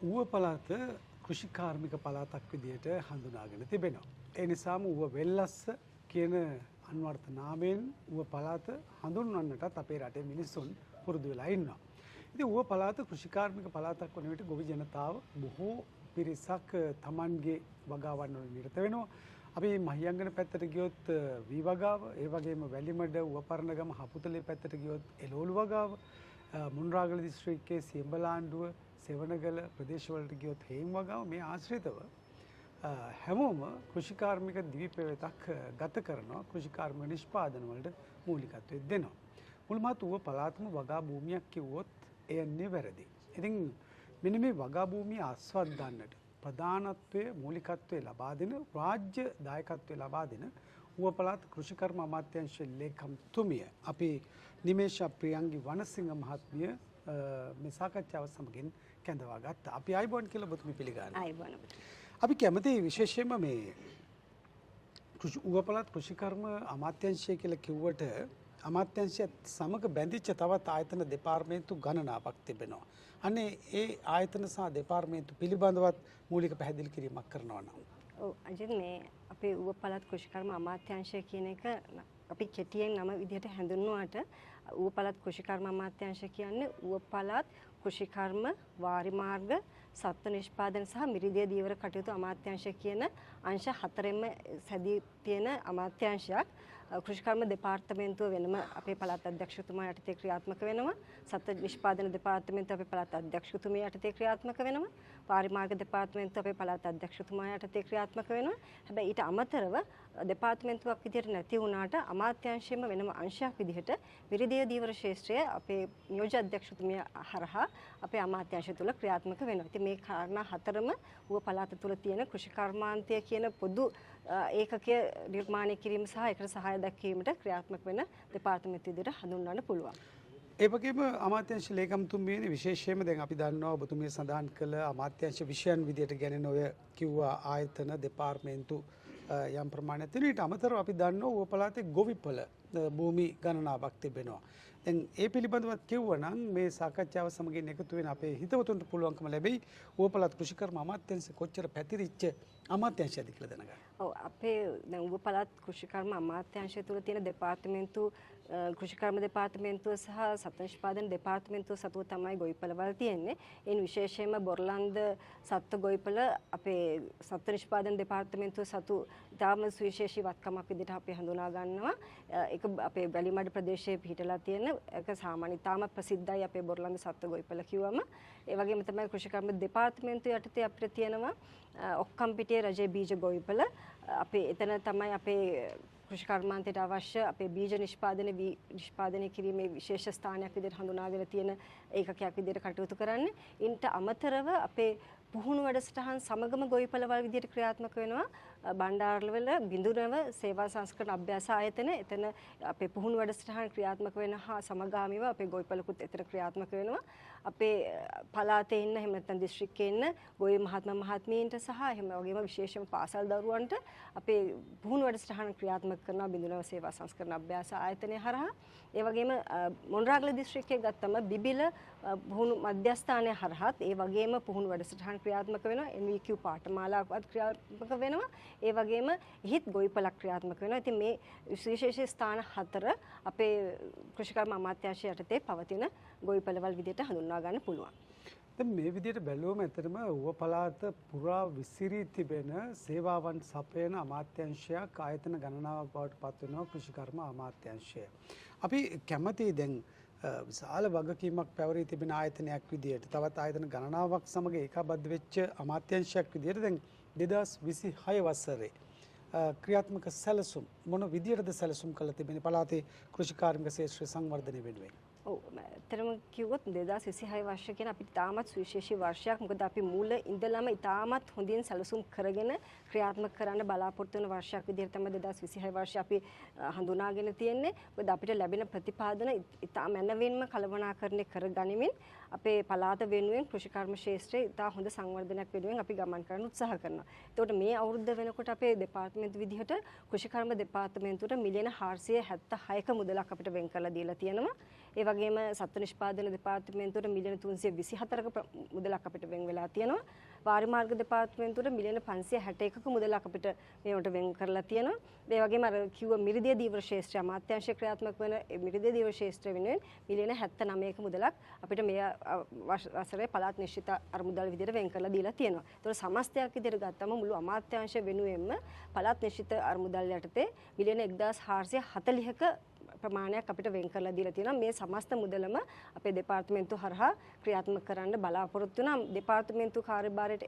ඌව පළාත කෘෂිකාර්මික පළාතක් විදියට හඳුනාගෙන තිබෙනවා. ඒ නිසාම ඌව වෙල්ලස්ස කියන අන්වර්ථ නාමයෙන් ඌව පළාත හඳුන්වන්නටත් අපේ රටේ මිනිස්සුන් පුරුදු වෙලා ඉන්නවා. ඉතින් ඌව පළාත කෘෂිකාර්මික පළාතක් වන විට ගොවි ජනතාව බොහෝ පිරිසක් තමන්ගේ වගාවන් වල නිරත වෙනවා. අපි මහියංගන පැත්තට ගියොත් වී වගාව, ඒ වගේම වැලිමඩ, ඌව පරණගම, හපුතලේ පැත්තට ගියොත් එළවලු වගාව, මොනරාගල දිස්ත්‍රික්කයේ සියඹලාණ්ඩුව, සෙවණගල ප්‍රදේශවලට ගියොත් හේන් වගාව, මේ ආශ්‍රිතව හැමෝම කෘෂිකාර්මික දිවි පෙවෙතක් ගත කරනවා, කෘෂිකාර්මික නිෂ්පාදන වලට මූලිකත්වය දෙනවා. මුල්මහත් ඌව පළාතම වගා භූමියක් කිව්වොත් එය නිවැරදි. ඉතින් මෙන්න මේ වගා භූමිය ආස්වාද ගන්නට ප්‍රධානත්වය මූලිකත්වය ලබා දෙන රාජ්‍ය දායකත්වය ලබා දෙන ඌව පළාත් කෘෂිකර්ම අමාත්‍යාංශ ලේකම්තුමිය අපි නිමේෂා ප්‍රියංගි වනසිංහ මහත්මිය මේ සාකච්ඡාව සමගින් කැඳවා ගත්තා. අපි ආයුබෝවන් කියලා ඔබතුමී පිළිගන්නවා. ආයුබෝවන්. අපි කැමති විශේෂයෙන්ම මේ ඌව පළාත් කෘෂිකර්ම අමාත්‍යාංශය කියලා කිව්වට අමාත්‍යාංශයත් සමග බැඳිච්ච තවත් ආයතන දෙපාර්තමේන්තු ගණනාවක් තිබෙනවා. අනේ ඒ ආයතන සහ දෙපාර්තමේන්තු පිළිබඳවත් මූලික පැහැදිලි කිරීමක් කරනවා නම්. ඔව් අජිත්, මේ අපේ ඌව පළාත් කෘෂිකර්ම අමාත්‍යාංශය කියන එක අපි කෙටියෙන් නම විදිහට හැඳින්වුවාට ඌව පළාත් කෘෂිකර්ම අමාත්‍යාංශය කියන්නේ ඌව පළාත් කෘෂිකර්ම, වාරි මාර්ග, සත්ව නිෂ්පාදන සහ මිරිදිය දීවර කටයුතු අමාත්‍යාංශය කියන අංශ හතරෙන්ම සැදී තියෙන අමාත්‍යාංශයක්. කෘෂිකර්ම දෙපාර්තමේන්තුව වෙනම අපේ පළාත් අධ්‍යක්ෂකතුමා යටතේ ක්‍රියාත්මක වෙනවා. සත්ව නිෂ්පාදන දෙපාර්තමේන්තුව අපේ පළාත් අධ්‍යක්ෂකතුමිය යටතේ ක්‍රියාත්මක වෙනවා. වාරි මාර්ග දෙපාර්තමේන්තුව අපේ පළාත් අධ්‍යක්ෂකතුමා යටතේ ක්‍රියාත්මක වෙනවා. හැබැයි ඊට අමතරව දෙපාර්තමේන්තුවක් විදිහට නැති වුණාට අමාත්‍යාංශයේම වෙනම අංශයක් විදිහට මිරිදිය දීවර ක්ෂේත්‍රය අපේ නියෝජ්‍ය අධ්‍යක්ෂකතුමිය හරහා අපේ අමාත්‍යාංශය තුළ ක්‍රියාත්මක වෙනවා. ඉතින් මේ කාරණා හතරම ඌව පළාත තුළ තියෙන කෘෂිකර්මාන්තය කියන පොදු ඒකකය නිර්මාණය කිරීම සහ ඒකට සහාය දැක්වීමට ක්‍රියාත්මක වෙන දෙපාර්තමේන්තු විදිහට හඳුන්වන්න පුළුවන්. ඒ වගේම අමාත්‍යාංශ ලේකම්තුමියනි විශේෂයෙන්ම දැන් අපි දන්නවා ඔබතුමිය සඳහන් කළ අමාත්‍යාංශ විෂයන් විදිහට ගැනෙන ඔය කිව්වා ආයතන දෙපාර්තමේන්තු යම් ප්‍රමාණයක් තියෙනවා. ඊට අමතරව අපි දන්නවා ඌව පළාතේ ගොවිපළ භූමි ගණනාවක් තිබෙනවා. දැන් ඒ පිළිබඳවත් කිව්වනම් මේ සාකච්ඡාව සමගින් එකතු වෙන අපේ හිතවතුන්ට පුළුවන්කම ලැබෙයි ඌව පළාත් කෘෂිකර්ම අමාත්‍යාංශ කොච්චර පැතිරිච්ච අමාත්‍යාංශයක්ද කියලා දැනගන්න. ඔව්, අපේ දැන් ඌව පළාත් කෘෂිකර්ම අමාත්‍යාංශය තුළ තියෙන දෙපාර්තමේන්තු කෘෂිකර්ම දෙපාර්තමේන්තුව සහ සත්ව නිෂ්පාදන දෙපාර්තමේන්තුව සතුව තමයි ගොවිපළවල් තියෙන්නේ. එයින් විශේෂයෙන්ම බොරලන්ද සත්ව ගොවිපළ අපේ සත්ව නිෂ්පාදන දෙපාර්තමේන්තුව සතු ඉතාම සුවිශේෂී වත්කමක් විදිහට අපි හඳුනා ගන්නවා. ඒක අපේ වැලිමඩ ප්‍රදේශයේ පිහිටලා තියෙන එක සාමාන්‍ය ඉතාම ප්‍රසිද්ධයි අපේ බොරලන්ද සත්ව ගොවිපළ කිව්වම. ඒ වගේම තමයි කෘෂිකර්ම දෙපාර්තමේන්තුව යටතේ අපිට තියෙනවා ඔක්කම්පිටියේ රජයේ බීජ ගොවිපළ. අපේ එතන තමයි අපේ කෘෂිකර්මාන්තයට අවශ්‍ය අපේ බීජ නිෂ්පාදනය කිරීමේ විශේෂ ස්ථානයක් විදිහට හඳුනාගෙන තියෙන ඒකකයක් විදිහට කටයුතු කරන්නේ. ඊට අමතරව අපේ පුහුණු වැඩසටහන් සමගම ගොවිපළවල් විදිහට ක්‍රියාත්මක වෙනවා. බණ්ඩාරවල බිඳුනව සේවා සංස්කරණ අභ්‍යාස ආයතන, එතන අපේ පුහුණු වැඩසටහන් ක්‍රියාත්මක වෙන හා සමගාමීව අපේ ගොවිපළකුත් එතන ක්‍රියාත්මක වෙනවා. අපේ පළාතේ ඉන්න එහෙම නැත්නම් දිස්ත්‍රික්කයේ ඉන්න ගොවි මහත්ම මහත්මීන්ට සහ එහෙම වගේම විශේෂයෙන්ම පාසල් දරුවන්ට අපේ පුහුණු වැඩසටහන් ක්‍රියාත්මක කරනවා බිඳුනව සේවා සංස්කරණ අභ්‍යාස ආයතනය හරහා. ඒ වගේම මොනරාගල දිස්ත්‍රික්කයේ ගත්තම බිබිල පුහුණු මධ්‍යස්ථානය හරහාත් ඒ වගේම පුහුණු වැඩසටහන් ක්‍රියාත්මක වෙනවා. NVQ පාඨමාලාවත් ක්‍රියාත්මක වෙනවා. ඒ වගේම එහිත් ගොවිපළක් ක්‍රියාත්මක වෙනවා. ඉතින් මේ විශේෂ ස්ථාන හතර අපේ කෘෂිකර්ම අමාත්‍යාංශය යටතේ පවතින ගොවිපළවල් විදිහට හඳුන්වා ගන්න පුළුවන්. දැන් මේ විදිහට බැලුවම ඇත්තටම ඌව පළාත පුරා විසිරී තිබෙන සේවාවන් සපයන අමාත්‍යාංශයක් ආයතන ගණනාවක් බවට පත් වෙනවා කෘෂිකර්ම අමාත්‍යාංශය. අපි කැමති දැන් විශාල වගකීමක් පැවරී තිබෙන ආයතනයක් විදිහට තවත් ආයතන ගණනාවක් සමග ඒකාබද්ධ වෙච්ච අමාත්‍යාංශයක් විදිහට දැන් 2026 වසරේ ක්‍රියාත්මක සැලසුම් මොන විදියටද සැලසුම් කළ තිබෙන්නේ පළාතේ කෘෂිකාර්මික ක්ෂේත්‍රය සංවර්ධනය වෙනුවෙන්? ඔව්, ඇත්තටම කිව්වොත් 2026 වර්ෂය කියන අපි ඉතාමත් සුවිශේෂී වර්ෂයක්. මොකද අපි මූල ඉඳලම ඉතාමත් හොඳින් සැලසුම් කරගෙන ක්‍රියාත්මක කරන්න බලාපොරොත්තු වෙන වර්ෂයක් විදිහට තමයි 2026 වර්ෂය අපි හඳුනාගෙන තියෙන්නේ. මොකද අපිට ලැබෙන ප්‍රතිපාදන ඉතා මැනවින්ම කළමනාකරණය කරගනිමින් අපේ පළාත වෙනුවෙන් කෘෂිකර්ම ක්ෂේත්‍රයේ ඉතා හොඳ සංවර්ධනයක් වෙනුවෙන් අපි ගමන් කරන්න උත්සාහ කරනවා. එතකොට මේ අවුරුද්ද වෙනකොට අපේ දෙපාර්තමේන්තු විදිහට කෘෂිකර්ම දෙපාර්තමේන්තුවට මිලියන 476ක මුදලක් අපිට වෙන් කරලා දීලා තියෙනවා. ඒ වගේම සත්ව නිෂ්පාදන දෙපාර්තමේන්තුවට මිලියන 324ක මුදලක් අපිට වෙන් වෙලා තියෙනවා. වාරිමාර්ග දෙපාර්තමේන්තුවට මිලියන 561ක මුදලක් අපිට මේවට වෙන් කරලා තියෙනවා. ඒ වගේම අර කිව්ව මිරිදිය දීවර ක්ෂේත්‍රය අමාත්‍යාංශයේ ක්‍රියාත්මක වෙන මිරිදිය දීවර ක්ෂේත්‍රය වෙනුවෙන් මිලියන 79ක මුදලක් අපිට මේ වසරේ පළාත් නිශ්චිත අරමුදල් විදිහට වෙන් කරලා දීලා තියෙනවා. ඒතකොට සමස්තයක් විදිහට ගත්තම මුළු අමාත්‍යාංශය වෙනුවෙන්ම පළාත් නිශ්චිත අරමුදල් යටතේ මිලියන 1440ක ප්‍රමාණයක් අපිට වෙන් කරලා දීලා තියෙනවා. මේ සමස්ත මුදලම අපේ දෙපාර්තමේන්තු හරහා ක්‍රියාත්මක කරන්න බලාපොරොත්තු වෙනවා. දෙපාර්තමේන්තු කාර්යභාරයට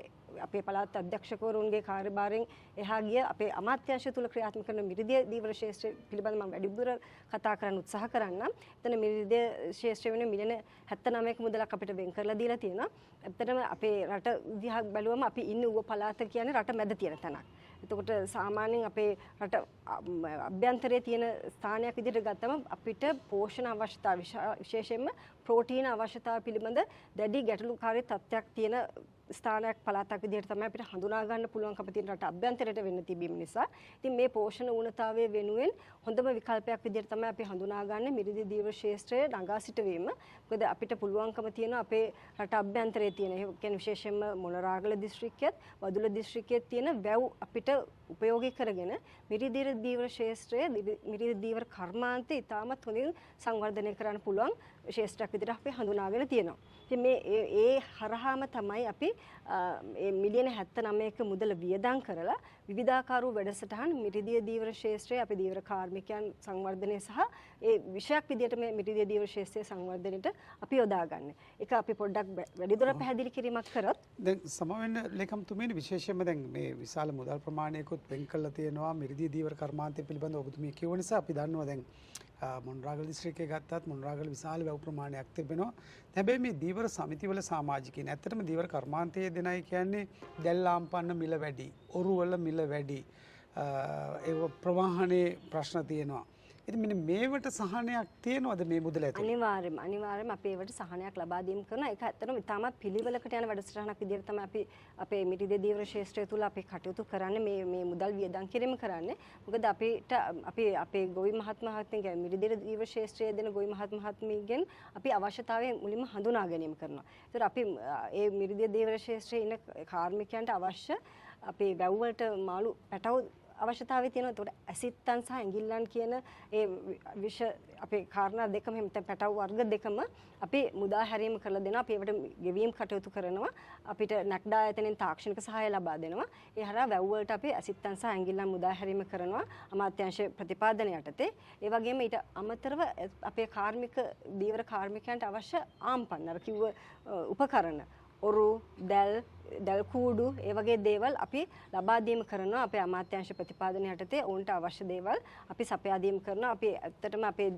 අපේ පළාත් අධ්‍යක්ෂකවරුන්ගේ කාර්යභාරයෙන් එහා ගිය අපේ අමාත්‍යාංශය තුල ක්‍රියාත්මක කරන මිරිදිය දීවර ක්ෂේත්‍රය පිළිබඳව මම වැඩිදුර කතා කරන්න උත්සාහ කරන්නම්. එතන මිරිදිය ක්ෂේත්‍රය වෙනුවෙන් මිලියන 79ක මුදලක් අපිට වෙන් කරලා දීලා තියෙනවා. ඇත්තටම අපේ රට දිහා බැලුවම අපි ඉන්නේ ඌව පළාත කියන්නේ රට මැද තියෙන තැනක්. එතකොට සාමාන්‍යයෙන් අපේ රට අභ්‍යන්තරයේ තියෙන ස්ථානයක් විදිහට ගත්තම අපිට පෝෂණ අවශ්‍යතාව විශේෂයෙන්ම ප්‍රෝටීන අවශ්‍යතාව පිළිබඳ දැඩි ගැටලුකාරී තත්ත්වයක් තියෙන ස්ථානයක් පළාතක් විදිහට තමයි අපිට හඳුනා ගන්න පුළුවන්කම තියෙන රට අභ්‍යන්තරයට වෙන්න තිබීම නිසා. ඉතින් මේ පෝෂණ ඌනතාවය වෙනුවෙන් හොඳම විකල්පයක් විදිහට තමයි අපි හඳුනාගන්නේ මිරිදි දීවර ක්ෂේත්‍රය නගා සිටවීම. මොකද අපිට පුළුවන්කම තියෙන අපේ රට අභ්‍යන්තරයේ තියෙන, ඒ කියන්නේ විශේෂයෙන්ම මොනරාගල දිස්ත්‍රික්කයත් බදුල්ල දිස්ත්‍රික්කයේත් තියෙන වැව් අපිට උපයෝගී කරගෙන මිරිදි දීවර ක්ෂේත්‍රය මිරිදි දීවර කර්මාන්තය ඉතාමත් හොඳින් සංවර්ධනය කරන්න පුළුවන් ක්ෂේත්‍රයක් විදිහට අපි හඳුනාගෙන තියෙනවා. ඉතින් මේ ඒ හරහාම තමයි අපි මේ මිලියන 79ක මුදල වියදම් කරලා විවිධාකාර වූ වැඩසටහන් මිරිදිය දීවර ක්ෂේත්‍රයේ අපේ දීවර කාර්මිකයන් සංවර්ධනය සහ ඒ විෂයක් විදිහට මේ මිරිදිය දීවර ක්ෂේත්‍රයේ සංවර්ධනයට අපි යොදාගන්නේ. ඒක අපි පොඩ්ඩක් වැඩිදුර පැහැදිලි කිරීමක් කරොත් දැන් සමවෙන්න ලේකම්තුමියනි, විශේෂයෙන්ම දැන් මේ විශාල මුදල් ප්‍රමාණයකුත් වෙන් කරලා තියෙනවා මිරිදිය දීවර කර්මාන්තය පිළිබඳව ඔබතුමිය කියව නිසා අපි දන්නවා දැන් මොනරාගල දිස්ත්‍රික්කයේ ගත්තත් මොනරාගල විශාල වැව් ප්‍රමාණයක් තිබෙනවා. හැබැයි මේ දීවර සමිතිවල සමාජිකයින් ඇත්තටම දීවර කර්මාන්තයේ දෙනයි කියන්නේ දැල්ලාම්පන්න මිල වැඩි, ඔරු වල මිල වැඩි, ඒ ප්‍රවාහනයේ ප්‍රශ්න තියෙනවා. ඉතින් මෙන්න මේවට සහනයක් තියෙනවද මේ මුදල ඇතුළේ? අනිවාර්යයෙන්ම අනිවාර්යයෙන්ම අපි ඒවට සහනයක් ලබා දීම කරනවා. ඒක ඇත්තටම ඉතාමත් පිළිවෙලකට යන වැඩසටහනක් විදිහට තමයි අපි අපේ මිරිදිය දීවර ක්ෂේත්‍රය තුල අපි කටයුතු කරන්නේ, මේ මේ මුදල් වියදම් කිරීම කරන්නේ. මොකද අපිට අපි අපේ ගොවි මහත් මහත්මියන්ගෙන් මිරිදිය දීවර ක්ෂේත්‍රයේ දෙන ගොවි මහත් මහත්මියන්ගෙන් අපි අවශ්‍යතාවය මුලින්ම හඳුනා ගැනීම කරනවා. ඒතර අපි ඒ මිරිදිය දීවර ක්ෂේත්‍රයේ ඉන්න කාර්මිකයන්ට අවශ්‍ය අපේ වැව් වලට මාළු පැටවු අවශ්‍යතාවය තියෙනවා. ඒතකොට ඇසිත්තන් සහ ඇඟිල්ලන් කියන ඒ විෂ අපේ කාරණා දෙකම එහෙම නැත්නම් පැටවු වර්ග දෙකම අපි මුදා හැරීම කරලා දෙනවා. අපි ඒවට ගෙවීම් කටයුතු කරනවා. අපිට නැක්ඩා ආයතනයෙන් තාක්ෂණික සහාය ලබා දෙනවා. ඒ හරහා වැව් වලට අපි ඇසිත්තන් සහ ඇඟිල්ලන් මුදා හැරීම කරනවා අමාත්‍යාංශ ප්‍රතිපාදන යටතේ. ඒ වගේම ඊට අමතරව අපේ කාර්මික දීවර කාර්මිකයන්ට අවශ්‍ය ආම්පන්න අර කිව්ව උපකරණ ඔරු, දැල්, දැල් කූඩු ඒ වගේ දේවල් අපි ලබා දීම කරනවා අපේ අමාත්‍යාංශ ප්‍රතිපාදන යටතේ. ඔවුන්ට අවශ්‍ය දේවල් අපි සපයා දීම කරනවා. අපි ඇත්තටම අපේ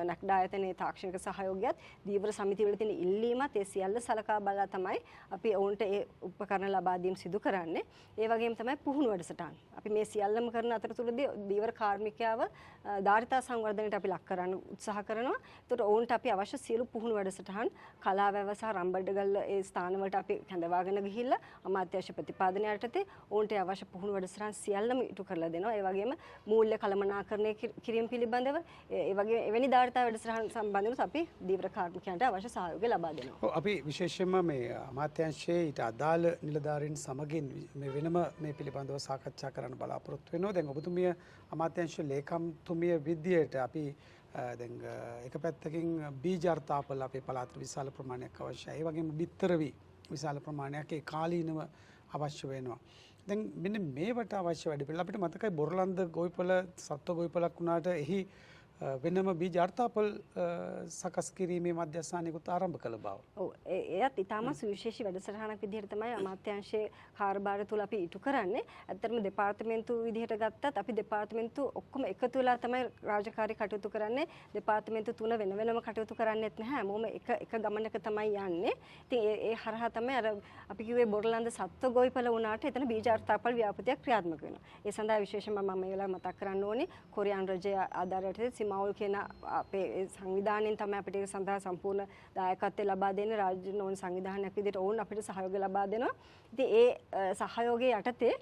නැක්ඩා ආයතනයේ තාක්ෂණික සහයෝගයත් දීවර සමිතිවල තියෙන ඉල්ලීමත් ඒ සියල්ල සලකා බලා තමයි අපි ඔවුන්ට ඒ උපකරණ ලබා දීම සිදු කරන්නේ. ඒ වගේම තමයි පුහුණු වැඩසටහන්. අපි මේ සියල්ලම කරන අතරතුරදී දීවර කාර්මිකයාව ධාරිතා සංවර්ධනයට අපි ලක් කරන්න උත්සාහ කරනවා. ඒතකොට ඔවුන්ට අපි අවශ්‍ය සියලු පුහුණු වැඩසටහන් කලාවැව සහ රම්බඩගල්ල ඒ ස්ථානවලට අපි කැඳවාගෙන ගිහිල්ලා අමාත්‍යාංශ ප්‍රතිපාදන යටතේ ඔවුන්ට අවශ්‍ය පුහුණු වැඩසටහන් සියල්ලම ඉටු කරලා දෙනවා. ඒ වගේම මූල්‍ය කළමනාකරණය කිරීම පිළිබඳව ඒ වගේ එවැනි ධාරිතා වැඩසටහන් සම්බන්ධව අපි දීවර කාර්මිකයන්ට අවශ්‍ය සහයෝගය ලබා දෙනවා. ඔව්, අපි විශේෂයෙන්ම මේ අමාත්‍යාංශයේ ඊට අදාළ නිලධාරීන් සමගින් මේ වෙනම මේ පිළිබඳව සාකච්ඡා කරන්න බලාපොරොත්තු වෙනවා. දැන් ඔබතුමිය අමාත්‍යාංශ ලේකම්තුමිය විදියට අපි දැන් එක පැත්තකින් බීජ අර්ථාපල අපේ පළාතට විශාල ප්‍රමාණයක් අවශ්‍යයි. ඒ වගේම බිත්තරවි විශාල ප්‍රමාණයක් ඒ කාලීනව අවශ්‍ය වෙනවා. දැන් මෙන්න මේවට අවශ්‍ය වැඩ පිළිවෙල අපිට මතකයි බොරලන්ද ගොවිපළ සත්ව ගොවිපළක් වුණාට එහි වෙනම බීජ අර්ථාපල සකස් කිරීමේ මධ්‍යස්ථානයකුත් ආරම්භ කළ බව. ඔව්, එයත් ඉතාම සුවිශේෂී වැඩසටහනක් විදිහට තමයි අමාත්‍යාංශයේ කාර්යභාරය තුල අපි ඉටු කරන්නේ. ඇත්තටම දෙපාර්තමේන්තු විදිහට ගත්තත් අපි දෙපාර්තමේන්තු ඔක්කොම එකතු වෙලා තමයි රාජකාරී කටයුතු කරන්නේ. දෙපාර්තමේන්තු තුන වෙන වෙනම කටයුතු කරන්නේත් නැහැ. හැමෝම එක එක ගමනක තමයි යන්නේ. ඉතින් ඒ හරහා තමයි අර අපි කිව්වේ බොරලන්ද සත්ව ගොවිපළ වුණාට එතන බීජ අර්ථාපල ව්‍යාපෘතියක් ක්‍රියාත්මක වෙනවා. ඒ සඳහා විශේෂයෙන්ම මම මේ වෙලාවේ මතක් කරන්න ඕනේ කොරියානු රජයේ ආධාරයට මවුල් කියන අපේ සංවිධානයෙන් තමයි අපිට ඒක සඳහා සම්පූර්ණ දායකත්වය ලබා දෙන්නේ. රාජ්‍ය නොවන සංවිධානයක් විදිහට ඔවුන් අපිට සහයෝගය ලබා දෙනවා. ඉතින් ඒ සහයෝගය යටතේ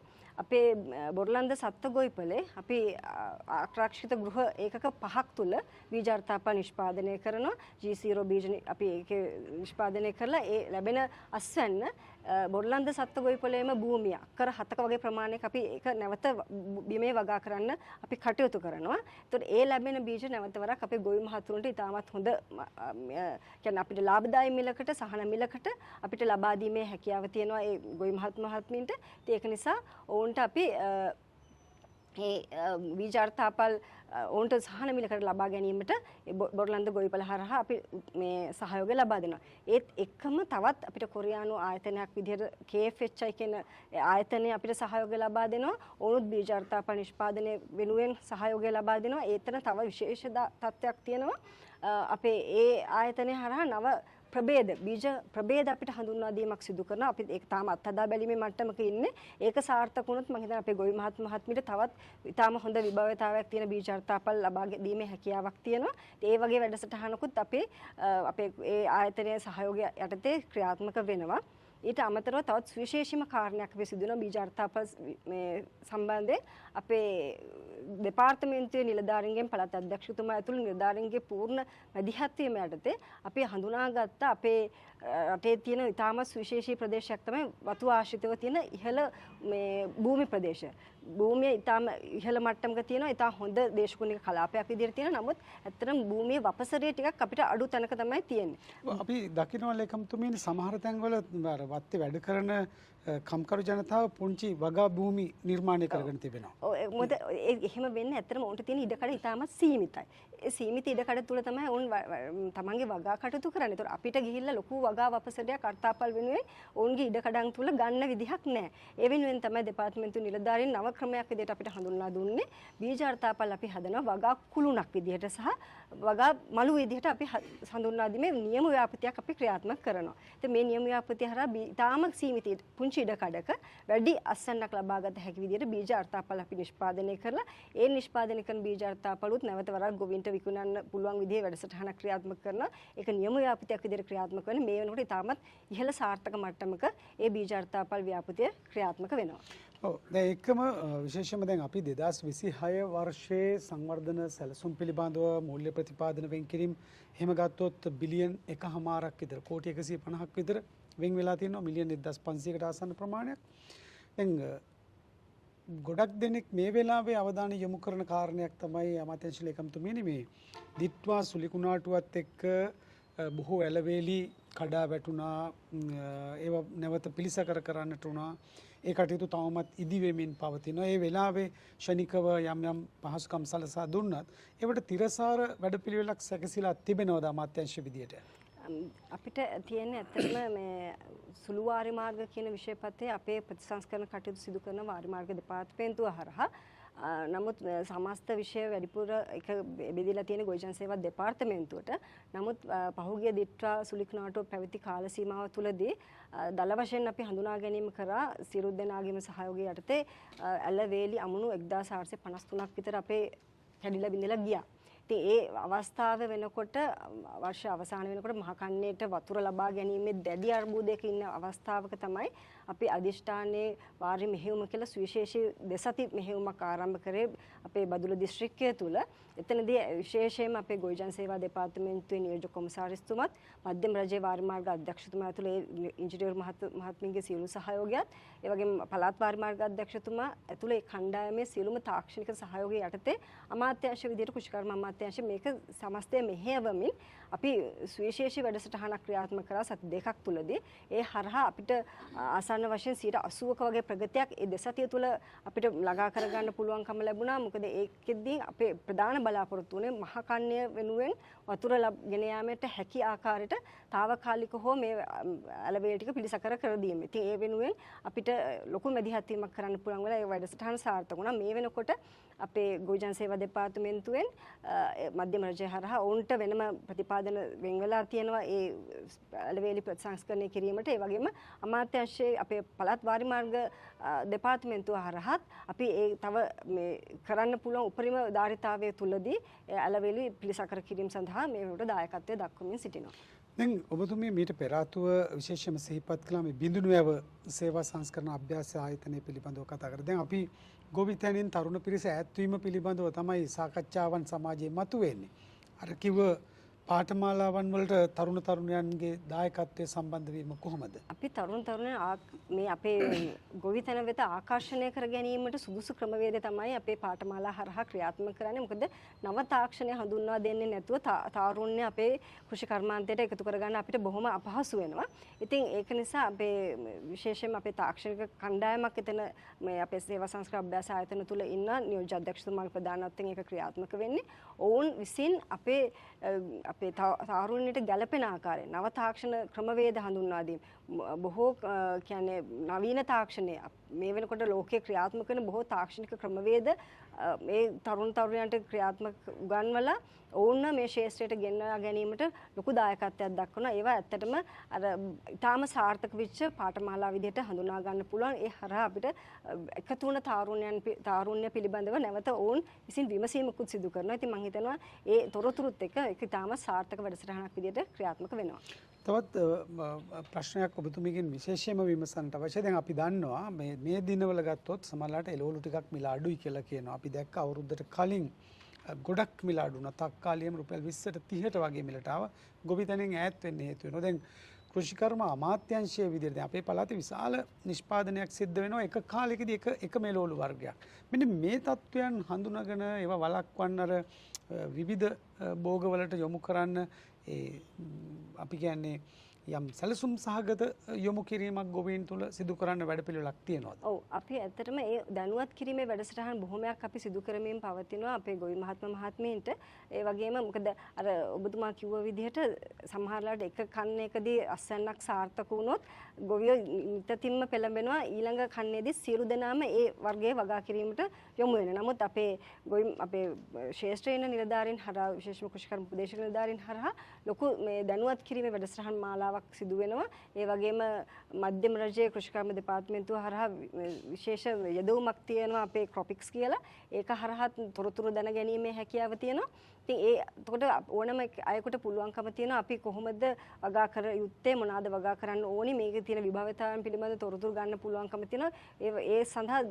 අපේ බොරලන්ද සත්ව ගොවිපලේ අපි ආරක්ෂිත ගෘහ ඒකක 5ක් තුල බීජ අර්ථාපල් නිෂ්පාදනය කරනවා. G0 බීජ අපි ඒකේ නිෂ්පාදනය කරලා ඒ ලැබෙන අස්වැන්න බොරලන්ද සත්ව ගොවිපලේම භූමිය අක්කර 7ක වගේ ප්‍රමාණයක අපි ඒක නැවත බිමේ වගා කරන්න අපි කටයුතු කරනවා. ඒතකොට ඒ ලැබෙන බීජ නැවත වරක් අපේ ගොවි මහතුරුන්ට ඉතාමත් හොඳ කියන්නේ අපිට ලාභදායී මිලකට සහන මිලකට අපිට ලබා දීමේ හැකියාව තියෙනවා ඒ ගොවි මහත්මීන්ට. ඉතින් ඒක නිසා ඔවුන්ට අපි ඒ බීජ අර්ථාපල් ඔවුන්ට සහන මිලකට ලබා ගැනීමට බොරලන්ද ගොවිපළ හරහා අපි මේ සහයෝගය ලබා දෙනවා. ඒත් එක්කම තවත් අපිට කොරියානු ආයතනයක් විදිහට KFHI කියන ආයතනය අපිට සහයෝගය ලබා දෙනවා. ඔවුනුත් බීජ අර්ථාපල් නිෂ්පාදනය වෙනුවෙන් සහයෝගය ලබා දෙනවා. ඒතන තව විශේෂ තත්ත්වයක් තියෙනවා. අපේ ඒ ආයතනය හරහා නව ප්‍රභේද බීජ ප්‍රභේද අපිට හඳුන්වා දීමක් සිදු කරනවා. අපි ඒක තාම අත්හදා බැලීමේ මට්ටමක ඉන්නේ. ඒක සාර්ථක වුණොත් මම හිතන්නේ අපේ ගොවි මහත්මීට තවත් ඉතාම හොඳ විභවතාවයක් තියෙන බීජ අර්ථාපල් ලබා දීමේ හැකියාවක් තියෙනවා. ඒ වගේ වැඩසටහනකුත් අපේ අපේ ඒ ආයතනයේ සහයෝගය යටතේ ක්‍රියාත්මක වෙනවා. ඊට අමතරව තවත් සුවිශේෂීම කාරණයක් අපි සිදු වෙනවා බීජ අර්ථාපල් මේ සම්බන්ධයෙන් අපේ දෙපාර්තමේන්තුවේ නිලධාරීන්ගෙන් පළාත් අධ්‍යක්ෂකතුමා ඇතුළු නිලධාරීන්ගේ පූර්ණ මැදිහත් වීම යටතේ අපි හඳුනාගත්ත අපේ රටේ තියෙන ඉතාමත් සුවිශේෂී ප්‍රදේශයක් තමයි වතු ආශ්‍රිතව තියෙන ඉහළ මේ භූමි ප්‍රදේශ. භූමිය ඉතාම ඉහළ මට්ටමක තියෙනවා. ඉතා හොඳ දේශගුණික කලාපයක් විදිහට තියෙනවා. නමුත් ඇත්තටම භූමියේ වපසරිය ටිකක් අපිට අඩු තැනක තමයි තියෙන්නේ. අපි දකිනවා ලේකම්තුමීනි සමහර තැන්වල අර වත්තේ වැඩ කරන කම්කරු ජනතාව පුංචි වගා භූමි නිර්මාණය කරගෙන තිබෙනවා. ඔව්, මොකද එහෙම වෙන්නේ ඇත්තටම ඔවුන්ට තියෙන ඉඩකඩ ඉතාමත් සීමිතයි. ඒ සීමිත ඉඩකඩ තුල තමයි ඔවුන් තමන්ගේ වගා කටයුතු කරන්නේ. ඒතකොට අපිට ගිහිල්ලා ලොකු වගා වපසරයක් අර්ථාපල් වෙනුවෙන් ඔවුන්ගේ ඉඩකඩම් තුල ගන්න විදිහක් නැහැ. ඒ වෙනුවෙන් තමයි දෙපාර්තමේන්තු නිලධාරීන් නව ක්‍රමයක් විදිහට අපිට හඳුන්වා දුන්නේ. බීජ අර්ථාපල් අපි හදනවා වගා කුළුණක් විදිහට සහ වගා මළු විදිහට අපි හඳුන්වා දීමේ නියම ව්‍යාපෘතියක් අපි ක්‍රියාත්මක කරනවා. ඉතින් මේ නියම ව්‍යාපෘතිය හරහා ඉතාම සීමිත පුංචි ඉඩකඩක වැඩි අස්වැන්නක් ලබාගත හැකි විදිහට බීජ අර්ථාපල් අපි නිෂ්පාදනය කරලා ඒ නිෂ්පාදනය කරන බීජ අර්ථාපලුත් නැවත වරක් ගොවීන්ට විකුණන්න පුළුවන් විදිහේ වැඩසටහනක් ක්‍රියාත්මක කරනවා. ඒක නියම ව්‍යාපෘතියක් විදිහට ක්‍රියාත්මක වෙන මේ වෙනකොට ඉතාමත් ඉහළ සාර්ථක මට්ටමක ඒ බීජ අර්ථාපල් ව්‍යාපෘතිය ක්‍රියාත්මක වෙනවා. ඔව්, දැන් ඒකම විශේෂයෙන්ම දැන් අපි 2026 වර්ෂයේ සංවර්ධන සැලසුම් පිළිබඳව මූල්‍ය ප්‍රතිපාදන වෙන් කිරීම එහෙම ගත්තොත් බිලියන් 1.5ක් විතර කෝටි 150ක් විතර වෙන් වෙලා තියෙනවා. මිලියන් 1500කට ආසන්න ප්‍රමාණයක්. දැන් ගොඩක් දෙනෙක් මේ වෙලාවේ අවධානය යොමු කරන කාරණයක් තමයි අමාත්‍යාංශ ලේකම්තුමීනි මේ දිත්වා සුලිකුණාටුවත් එක්ක බොහෝ ඇලවේලි කඩා වැටුණා, ඒවා නැවත පිළිසකර කරන්නට වුණා. ඒ කටයුතු තවමත් ඉදිවෙමින් පවතිනවා. ඒ වෙලාවේ ක්ෂණිකව යම් යම් පහසුකම් සලසා දුන්නත් ඒවට තිරසාර වැඩපිළිවෙලක් සැකසීලා තිබෙනවද අමාත්‍යාංශ විදියට? අපිට තියෙන ඇත්තටම මේ සුළු වාරි මාර්ග කියන විෂයපතේ අපේ ප්‍රතිසංස්කරණ කටයුතු සිදු කරන වාරි මාර්ග දෙපාර්තමේන්තුව හරහා. නමුත් සමස්ත විෂය වැඩිපුර එක බෙදලා තියෙන ගොවිජන සේවා දෙපාර්තමේන්තුවට. නමුත් පහුගිය දිත්වා සුලිකුණාටුව පැවති කාල සීමාව තුළදී දළ වශයෙන් අපි හඳුනා ගැනීම කරා සියලු දෙනාගේම සහයෝගය යටතේ ඇලවේලි අමුණු 1453ක් විතර අපේ කැඩිලා බිඳලා ගියා. ඉතින් ඒ අවස්ථාව වෙනකොට වර්ෂ අවසාන වෙනකොට මහ කන්නේට වතුර ලබා ගැනීමේ දැඩි අර්බුදයක ඉන්න අවස්ථාවක තමයි අපි අධිෂ්ඨානයේ වාරි මෙහෙයුම කියලා සුවිශේෂී දෙසති මෙහෙයුමක් ආරම්භ කරේ අපේ බදුල්ල දිස්ත්‍රික්කය තුල. එතනදී විශේෂයෙන්ම අපේ ගොවිජන සේවා දෙපාර්තමේන්තුවේ නියෝජ්‍ය කොමසාරිස්තුමත් මධ්‍යම රජයේ වාරි මාර්ග අධ්‍යක්ෂතුමා ඇතුළු ඒ ඉංජිනේරු මහත්මියගේ සියලු සහයෝගයත්, ඒ වගේම පළාත් වාරි මාර්ග අධ්‍යක්ෂතුමා ඇතුළු ඒ කණ්ඩායමේ සියලුම තාක්ෂණික සහයෝගය යටතේ අමාත්‍යාංශ විදියට කෘෂිකර්ම අමාත්‍යාංශ මේක සමස්තය මෙහෙයවමින් අපි සුවිශේෂී වැඩසටහනක් ක්‍රියාත්මක කරා සති දෙකක් තුලදී. ඒ හරහා අපිට ආසන්න වශයෙන් 80%ක වගේ ප්‍රගතියක් ඒ දෙසතිය තුල අපිට ළඟා කරගන්න පුළුවන්කම ලැබුණා. මොකද ඒකෙදී අපේ ප්‍රධාන බලාපොරොත්තු වුණේ මහ කන්‍ය වෙනුවෙන් වතුර ගෙන යාමට හැකි ආකාරයට තාවකාලික හෝ මේ ඇලවේල ටික පිළිසකර කර දීම. ඉතින් ඒ වෙනුවෙන් අපිට ලොකු මැදිහත් වීමක් කරන්න පුළුවන් වෙලා ඒ වැඩසටහන සාර්ථක වුණා. මේ වෙනකොට අපේ ගොවිජන සේවා දෙපාර්තමේන්තුවෙන් මධ්‍යම රජය හරහා ඔවුන්ට වෙනම ප්‍රතිපාදන නිෂ්පාදන වෙන් වෙලා තියෙනවා ඒ ඇලවේලි ප්‍රතිසංස්කරණය කිරීමට. ඒ වගේම අමාත්‍යාංශයේ අපේ පළාත් වාරිමාර්ග දෙපාර්තමේන්තුව හරහත් අපි ඒ තව මේ කරන්න පුළුවන් උපරිම ධාරිතාවය තුලදී ඇලවේලි පිළිසකර කිරීම සඳහා මේ වෙනකොට දායකත්වය දක්වමින් සිටිනවා. දැන් ඔබතුමිය මීට පෙර ආතුව විශේෂයෙන්ම සිහිපත් කළා මේ බිඳුණු වැව සේවා සංස්කරණ අභ්‍යාස ආයතනය පිළිබඳව කතා කරා. දැන් අපි ගොවිතැනින් තරුණ පිරිස ඈත් වීම පිළිබඳව තමයි සාකච්ඡාවන් සමාජයේ මතුවෙන්නේ. අර කිව්ව පාඨමාලාවන් වලට තරුණ තරුණියන්ගේ දායකත්වය සම්බන්ධ වීම කොහොමද? අපි තරුණ තරුණියන් මේ අපේ ගොවිතැන වෙත ආකර්ෂණය කර ගැනීමට සුදුසු ක්‍රමවේදය තමයි අපේ පාඨමාලා හරහා ක්‍රියාත්මක කරන්නේ. මොකද නව තාක්ෂණය හඳුන්වා දෙන්නේ නැතුව තාරුණ්‍ය අපේ කෘෂි කර්මාන්තයට එකතු කරගන්න අපිට බොහොම අපහසු වෙනවා. ඉතින් ඒක නිසා අපේ විශේෂයෙන්ම අපේ තාක්ෂණික කණ්ඩායමක් එතන මේ අපේ සේවා සංස්කරණ අභ්‍යාස ආයතන තුල ඉන්න නියෝජ්‍ය අධ්‍යක්ෂතුමාගේ ප්‍රධානත්වයෙන් ඒක ක්‍රියාත්මක වෙන්නේ. ඔවුන් විසින් අපේ අපේ තාරුණ්‍යයට ගැලපෙන ආකාරයෙන් නව තාක්ෂණ ක්‍රමවේද හඳුන්වා දීම, බොහෝ කියන්නේ නවීන තාක්ෂණය මේ වෙනකොට ලෝකයේ ක්‍රියාත්මක වෙන බොහෝ තාක්ෂණික ක්‍රමවේද මේ තරුණ තරුණියන්ට ක්‍රියාත්මක උගන්වලා ඔවුන් මේ ක්ෂේත්‍රයට ගෙන්වා ගැනීමට ලොකු දායකත්වයක් දක්වනවා. ඒවා ඇත්තටම අර ඉතාම සාර්ථක වෙච්ච පාඨමාලා විදිහට හඳුනා ගන්න පුළුවන්. ඒ හරහා අපිට එකතු වුණ තාරුණ්‍ය පිළිබඳව නැවත ඔවුන් විසින් විමසීමකුත් සිදු කරනවා. ඉතින් මම හිතනවා ඒ තොරතුරුත් එක්ක ඒක ඉතාම සාර්ථක වැඩසටහනක් විදිහට ක්‍රියාත්මක වෙනවා. තවත් ප්‍රශ්නයක් ඔබතුමීගෙන් විශේෂයෙන්ම විමසන්නට අවශ්‍යයි. දැන් අපි දන්නවා මේ දිනවල ගත්තොත් සමහරලාට එළවලු ටිකක් මිල අඩුයි කියලා කියනවා. අපි දැක්ක අවුරුද්දට කලින් ගොඩක් මිල අඩු වුණා. තක්කාලියම රුපියල් 20ට 30ට වගේ මිලට ආවා. ගොවිතැනෙන් ඈත් වෙන්න හේතු වෙනවා. දැන් කෘෂිකර්ම අමාත්‍යාංශයේ විදිහට දැන් අපේ පළාතේ විශාල නිෂ්පාදනයක් සිද්ධ වෙනවා එක කාලෙකදී එක මෙළවලු වර්ගයක්. මෙන්න මේ තත්වයන් හඳුනාගෙන ඒවා වළක්වන්න අර විවිධ භෝගවලට යොමු කරන්න ඒ අපි කියන්නේ යම් සැලසුම් සහගත යොමු කිරීමක් ගොවීන් තුළ සිදු කරන්න වැඩපිළිවෙලක් තියෙනවද? ඔව්, අපි ඇත්තටම ඒ දැනුවත් කිරීමේ වැඩසටහන් බොහොමයක් අපි සිදු කරමින් පවතිනවා අපේ ගොවි මහත්ම මහත්මීන්ට. ඒ වගේම මොකද අර ඔබතුමා කිව්ව විදිහට සමහර වෙලාවට එක කන්නේකදී අස්වැන්නක් සාර්ථක වුණොත් ගොවියෝ නිතතින්ම පෙළඹෙනවා ඊළඟ කන්නේදී සියලු දෙනාම ඒ වර්ගයේ වගා කිරීමට යොමු වෙනවා. නමුත් අපේ ගොවි අපේ ක්ෂේත්‍රයේ ඉන්න නිලධාරීන් හරහා විශේෂම කෘෂිකර්ම උපදේශක නිලධාරීන් හරහා ලොකු මේ දැනුවත් කිරීමේ වැඩසටහන් මාලාවක් සිදු වෙනවා. ඒ වගේම මධ්‍යම රජයේ කෘෂිකර්ම දෙපාර්තමේන්තුව හරහා විශේෂ යෙදවුමක් තියෙනවා අපේ ක්‍රොපික්ස් කියලා. ඒක හරහා තොරතුරු දැන ගැනීමේ හැකියාව තියෙනවා. ඉතින් ඒ එතකොට ඕනම අයෙකුට පුළුවන්කම තියෙනවා අපි කොහොමද වගා කර යුත්තේ, මොනවාද වගා කරන්න ඕනි, මේකේ තියෙන විභවතාවයන් පිළිබඳ තොරතුරු ගන්න පුළුවන්කම තියෙනවා. ඒ සඳහා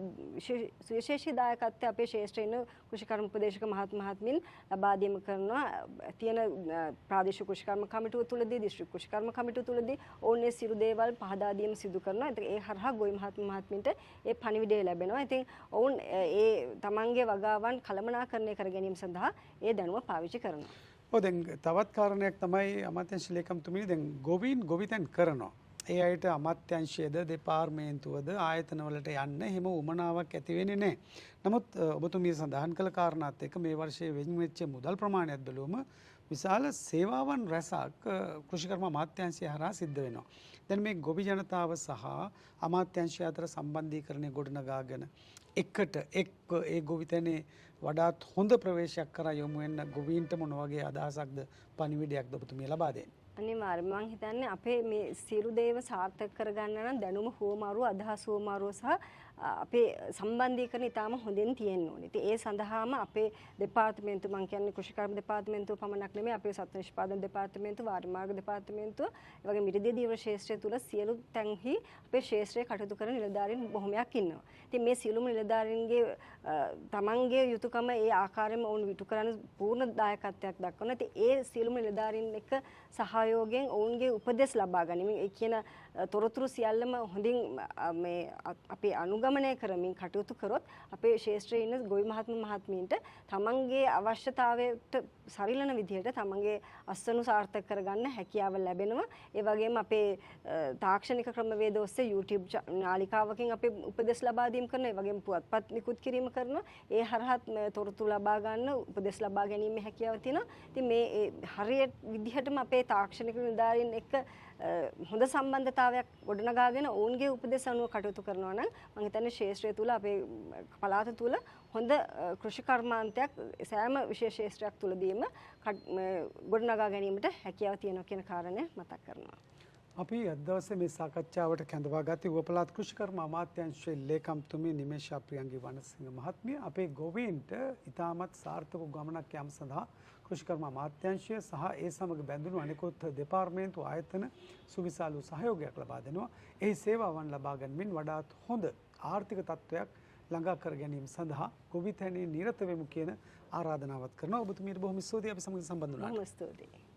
සුවිශේෂී දායකත්වය අපේ ක්ෂේත්‍රයේ ඉන්න කෘෂිකර්ම උපදේශක මහත් මහත්මින් ලබා දීම කරනවා. තියෙන ප්‍රාදේශීය කෘෂිකර්ම කමිටුව තුලදී, දිස්ත්‍රික් කෘෂිකර්ම කමිටුව තුලදී ඔවුන් මේ සියලු දේවල් පහදා දීම සිදු කරනවා. ඉතින් ඒ හරහා ගොවි මහත් මහත්මින්ට ඒ පණිවිඩය ලැබෙනවා. ඉතින් ඔවුන් ඒ තමන්ගේ වගාවන් කළමනාකරණය කර ගැනීම සඳහා ඒ දැනුම පාවිච්චි කරනවා. ඔව්, දැන් තවත් කාරණයක් තමයි අමාත්‍යාංශ ලේකම්තුමනි, දැන් ගොවීන් ගොවිතැන් කරනවා. ඒ අයට අමාත්‍යාංශයේද දෙපාර්තමේන්තුවද ආයතනවලට යන්න එහෙම උමනාවක් ඇති වෙන්නේ නැහැ. නමුත් ඔබතුමිය සඳහන් කළ කාරණාත් එක්ක මේ වර්ෂයේ වෙන් වෙච්ච මුදල් ප්‍රමාණයත් බැලුවම විශාල සේවාවන් රැසක් කෘෂිකර්ම අමාත්‍යාංශය හරහා සිද්ධ වෙනවා. දැන් මේ ගොවි ජනතාව සහ අමාත්‍යාංශය අතර සම්බන්ධීකරණය ගොඩනගාගෙන එකට එක් ඒ ගොවිතැනේ වඩාත් හොඳ ප්‍රවේශයක් කරා යොමු වෙන්න ගොවීන්ට මොන වගේ අදහසක්ද පණිවිඩයක්ද ඔබතුමිය ලබා දෙන්නේ? අනිවාර්යයෙන්ම මං හිතන්නේ අපේ මේ සියලු දේව සාර්ථක කරගන්න නම් දැනුම හුවමාරුව, අදහස් හුවමාරුව සහ අපේ සම්බන්ධීකරණ ඉතාම හොඳින් තියෙන්න ඕනේ. ඉතින් ඒ සඳහාම අපේ දෙපාර්තමේන්තුව, මං කියන්නේ කෘෂිකර්ම දෙපාර්තමේන්තුව පමණක් නෙමෙයි, අපේ සත්ව නිෂ්පාදන දෙපාර්තමේන්තුව, වාරිමාර්ග දෙපාර්තමේන්තුව, ඒ වගේම මිරිදිය දීවර ක්ෂේත්‍රය තුල සියලු තැන්හි අපේ ක්ෂේත්‍රයේ කටයුතු කරන නිලධාරීන් බොහොමයක් ඉන්නවා. ඉතින් මේ සියලුම නිලධාරීන්ගේ තමන්ගේ යුතුයකම ඒ ආකාරයෙන්ම ඔවුන් ඉටු කරන්න පූර්ණ දායකත්වයක් දක්වනවා. ඉතින් ඒ සියලුම නිලධාරීන් එක්ක සහයෝගයෙන් ඔවුන්ගේ උපදෙස් ලබා ගනිමින් ඒ කියන තොරතුරු සියල්ලම හොඳින් මේ අපේ අනුගමනය කරමින් කටයුතු කරොත් අපේ ක්ෂේත්‍රයේ ඉන්න ගොවි මහත්ම මහත්මීන්ට තමන්ගේ අවශ්‍යතාවයට සරිලන විදිහට තමන්ගේ අස්වනු සාර්ථක කරගන්න හැකියාව ලැබෙනවා. ඒ වගේම අපේ තාක්ෂණික ක්‍රමවේද ඔස්සේ YouTube නාලිකාවකින් අපේ උපදෙස් ලබා දීම කරනවා. ඒ වගේම පුවත්පත් නිකුත් කිරීම කරනවා. ඒ හරහත් තොරතුරු ලබා ගන්න, උපදෙස් ලබා ගැනීමේ හැකියාව තියෙනවා. ඉතින් මේ හරියට විදිහටම අපේ තාක්ෂණික නිලධාරීන් එක්ක හොඳ සම්බන්ධතාවයක් ගොඩනගාගෙන ඔවුන්ගේ උපදෙස් අනුව කටයුතු කරනවා නම් මම හිතන්නේ හිතන්නේ ක්ෂේත්‍රය තුල අපේ පළාත තුල හොඳ කෘෂිකර්මාන්තයක් සෑම විශේෂ ක්ෂේත්‍රයක් තුලදීම ගොඩනගා ගැනීමට හැකියාව තියෙනවා කියන කාරණය මතක් කරනවා. අපි අද දවසේ මේ සාකච්ඡාවට කැඳවා ගත්තේ ඌව පළාත් කෘෂිකර්ම අමාත්‍යාංශයේ ලේකම්තුමිය නිමේෂා ප්‍රියංගි වනසිංහ මහත්මිය. අපේ ගොවීන්ට ඉතාමත් සාර්ථක ගමනක් යාම සඳහා කෘෂිකර්ම අමාත්‍යාංශය සහ ඒ සමග බැඳුණු අනෙකුත් දෙපාර්තමේන්තු ආයතන සුවිශාල වූ සහයෝගයක් ලබා දෙනවා. එහි සේවාවන් ලබා ගනිමින් වඩාත් හොඳ ආර්ථික තත්ත්වයක් ළඟා කර ගැනීම සඳහා ගොවිතැනේ නිරත වෙමු කියන ආරාධනාවත් කරනවා. ඔබතුමියට බොහොම ස්තුතියි අපි සමග සම්බන්ධ වුණාට. බොහොම ස්තුතියි.